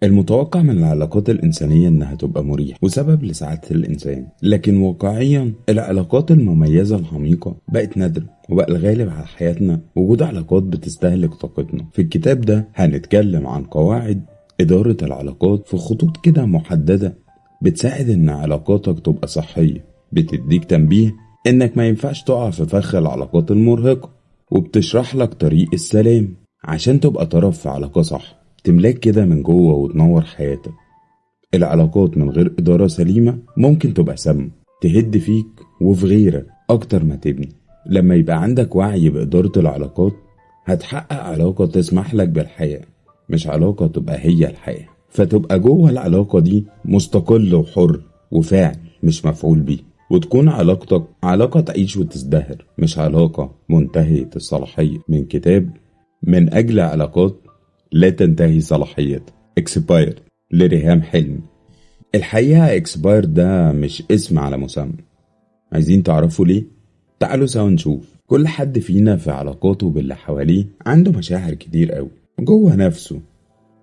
المتوقع من العلاقات الإنسانية إنها تبقى مريحة وسبب لسعادة الإنسان، لكن واقعيا العلاقات المميزة العميقة بقت نادرة، وبقى الغالب على حياتنا وجود علاقات بتستهلك طاقتنا. في الكتاب ده هنتكلم عن قواعد إدارة العلاقات في خطوط كده محددة بتساعد إن علاقاتك تبقى صحية، بتديك تنبيه إنك ما ينفعش تقع في فخ العلاقات المرهقة، وبتشرح لك طريق السلام عشان تبقى طرف في علاقة صح تملاك كده من جوه وتنور حياتك. العلاقات من غير إدارة سليمة ممكن تبقى سم تهد فيك وفي غيرك أكتر ما تبني. لما يبقى عندك وعي بإدارة العلاقات هتحقق علاقة تسمح لك بالحياة، مش علاقة تبقى هي الحياة، فتبقى جوه العلاقة دي مستقل وحر وفاعل مش مفعول بيه، وتكون علاقتك علاقة تعيش وتزدهر مش علاقة منتهية الصلاحية. من كتاب من أجل علاقات لا تنتهي صلاحيتها، Expired لريهام حلمي. الحقيقة Expired ده مش اسم على مسمى. عايزين تعرفوا ليه؟ تعالوا سوا نشوف. كل حد فينا في علاقاته باللي حواليه عنده مشاعر كتير قوي جوه نفسه،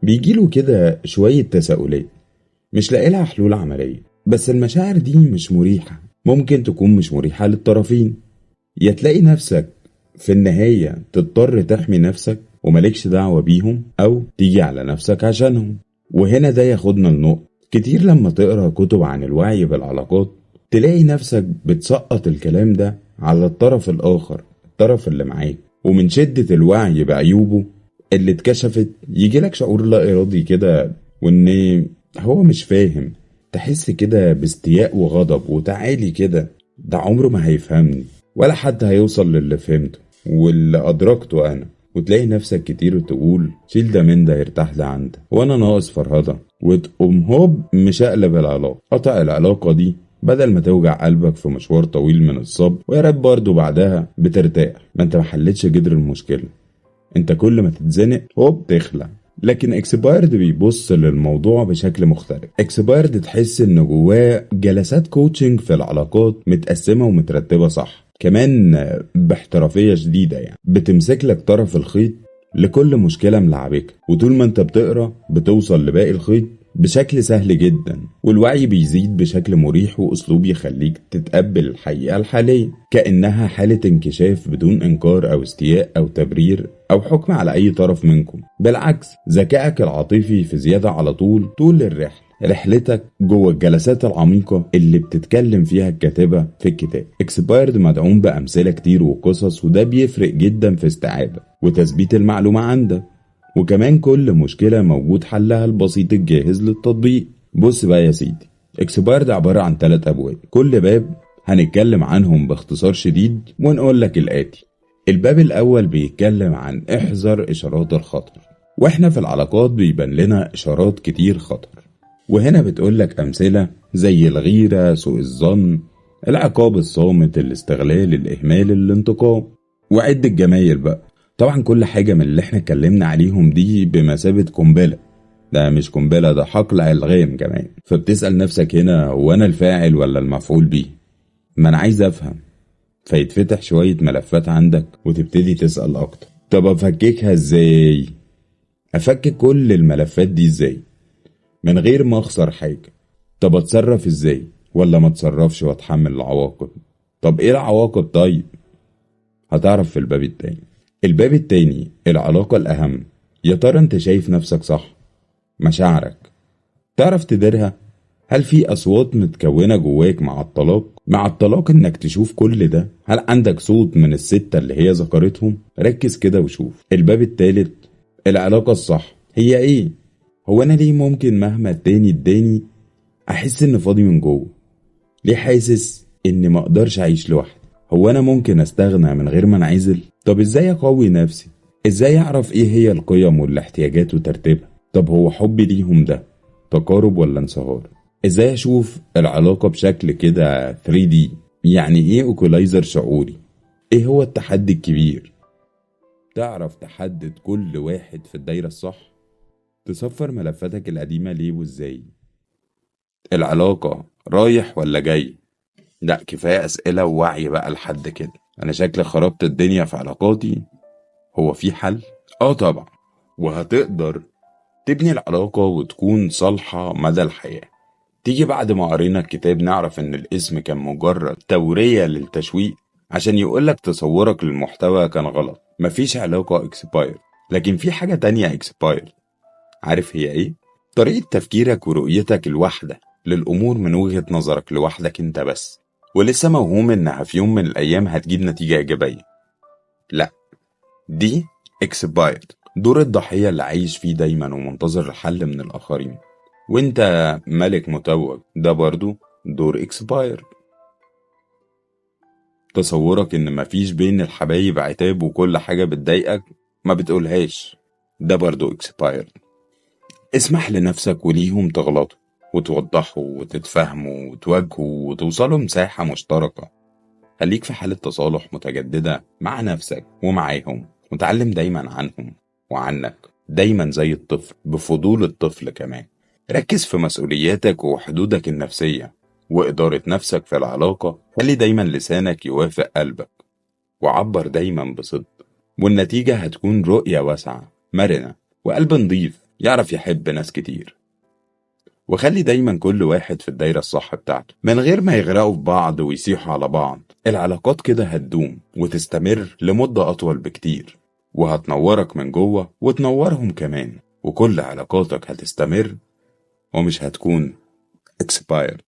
بيجيله كده شوية تساؤلات مش لاقي لها حلول عملية، بس المشاعر دي مش مريحة، ممكن تكون مش مريحة للطرفين. يا تلاقي نفسك في النهاية تضطر تحمي نفسك ومالكش دعوة بيهم، أو تيجي على نفسك عشانهم. وهنا ده ياخدنا لنقطة كتير، لما تقرأ كتب عن الوعي بالعلاقات تلاقي نفسك بتسقط الكلام ده على الطرف الآخر، الطرف اللي معاك، ومن شدة الوعي بعيوبه اللي اتكشفت يجيلك شعور لا إرادي كده وإن هو مش فاهم، تحس كده باستياء وغضب وتعالي كده، ده عمره ما هيفهمني ولا حد هيوصل للي فهمته واللي أدركته أنا. وتلاقي نفسك كتير وتقول شيل ده من ده يرتاح ده عندك، وانا ناقص فرهده، وتقوم هوب مشقلب العلاقه، قطع العلاقه دي بدل ما توجع قلبك في مشوار طويل من الصبر، ويا رب برضه بعدها بترتاح. ما انت ما حلتش جدر المشكله، انت كل ما تتزنق هوب تخلع. لكن Expired بيبص للموضوع بشكل مختلف. Expired تحس ان جواه جلسات coaching في العلاقات متقسمه ومترتبه صح، كمان باحترافية شديدة، يعني بتمسك لك طرف الخيط لكل مشكلة ملعبكة، وطول ما انت بتقرأ بتوصل لباقي الخيط بشكل سهل جدا، والوعي بيزيد بشكل مريح وأسلوب يخليك تتقبل الحقيقة الحالية كأنها حالة انكشاف بدون إنكار أو استياء أو تبرير أو حكم على أي طرف منكم. بالعكس، ذكائك العاطفي في زيادة على طول الرحلة، رحلتك جوه الجلسات العميقة اللي بتتكلم فيها الكاتبة في الكتاب. Expired مدعوم بأمثلة كتير وقصص، وده بيفرق جدا في استيعابك وتثبيت المعلومة عندك، وكمان كل مشكلة موجود حلها البسيط الجاهز للتطبيق. بص بقى يا سيدي، Expired عبارة عن 3 أبواب، كل باب هنتكلم عنهم باختصار شديد ونقول لك الآتي. الباب الأول بيتكلم عن احذر إشارات الخطر، واحنا في العلاقات بيبان لنا إشارات كتير خطر، وهنا بتقولك أمثلة زي الغيرة، سوء الظن، العقاب الصامت، الاستغلال، الإهمال، الانتقام، وعد الجمايل بقى. طبعا كل حاجة من اللي احنا اتكلمنا عليهم دي بمثابة قنبلة، ده مش قنبلة، ده حقل ألغام كمان. فبتسأل نفسك هنا، هو أنا الفاعل ولا المفعول بيه؟ ما أنا عايز أفهم. فيتفتح شوية ملفات عندك وتبتدي تسأل أكتر، طب أفككها إزاي؟ أفكك كل الملفات دي إزاي من غير ما اخسر حاجة؟ طب اتصرف ازاي ولا ما اتصرفش واتحمل العواقب؟ طب ايه العواقب؟ طيب هتعرف في الباب التاني. الباب التاني العلاقة الاهم، يا ترى انت شايف نفسك صح؟ مشاعرك تعرف تديرها؟ هل في اصوات متكونة جواك مع الطلاق؟ مع الطلاق انك تشوف كل ده، هل عندك صوت من ال6 اللي هي ذكرتهم؟ ركز كده وشوف. الباب التالت العلاقة الصح هي ايه؟ هو أنا ليه ممكن مهما التاني اداني أحس إن فاضي من جوه؟ ليه حاسس إني مقدرش أعيش لوحدي؟ هو أنا ممكن أستغنى من غير ما أنعزل؟ طب إزاي أقوي نفسي؟ إزاي أعرف إيه هي القيم والاحتياجات وترتيبها؟ طب هو حبي ليهم ده تقارب ولا انصهار؟ إزاي أشوف العلاقة بشكل كده 3D؟ يعني إيه equalizer شعوري؟ إيه هو التحدي الكبير؟ تعرف تحدد كل واحد في الدايرة الصح؟ تصفر ملفاتك القديمة ليه وازاي؟ العلاقة رايح ولا جاي؟ لا كفاية أسئلة ووعي بقى لحد كده، أنا شكلي خربت الدنيا في علاقاتي. هو في حل؟ آه طبعا، وهتقدر تبني العلاقة وتكون صالحة مدى الحياة. تيجي بعد ما قرينا الكتاب نعرف إن الاسم كان مجرد تورية للتشويق عشان يقولك تصورك للمحتوى كان غلط. مفيش علاقة expired، لكن في حاجة تانية expired. عارف هي ايه؟ طريقة تفكيرك ورؤيتك الواحدة للأمور من وجهة نظرك لوحدك انت بس، ولسه موهوم انها في يوم من الأيام هتجيب نتيجة إيجابية. لا، دي expired. دور الضحية اللي عايش فيه دايما ومنتظر الحل من الآخرين وانت ملك متوج، ده برضو دور expired. تصورك ان مفيش بين الحبايب عتاب وكل حاجة بتضايقك ما بتقولهاش، ده برضو expired. اسمح لنفسك وليهم تغلطوا وتوضحوا وتتفاهموا وتواجهوا وتوصلوا مساحة مشتركة. خليك في حالة تصالح متجددة مع نفسك ومعاهم، وتعلم دايما عنهم وعنك، دايما زي الطفل، بفضول الطفل كمان. ركز في مسؤولياتك وحدودك النفسية وإدارة نفسك في العلاقة. خلي دايما لسانك يوافق قلبك، وعبر دايما بصدق، والنتيجة هتكون رؤية واسعة مرنة وقلب نظيف يعرف يحب ناس كتير. وخلي دايما كل واحد في الدايرة الصح بتاعته من غير ما يغرقوا في بعض ويسيحوا على بعض. العلاقات كده هتدوم وتستمر لمدة أطول بكتير، وهتنورك من جوه وتنورهم كمان، وكل علاقاتك هتستمر ومش هتكون expired.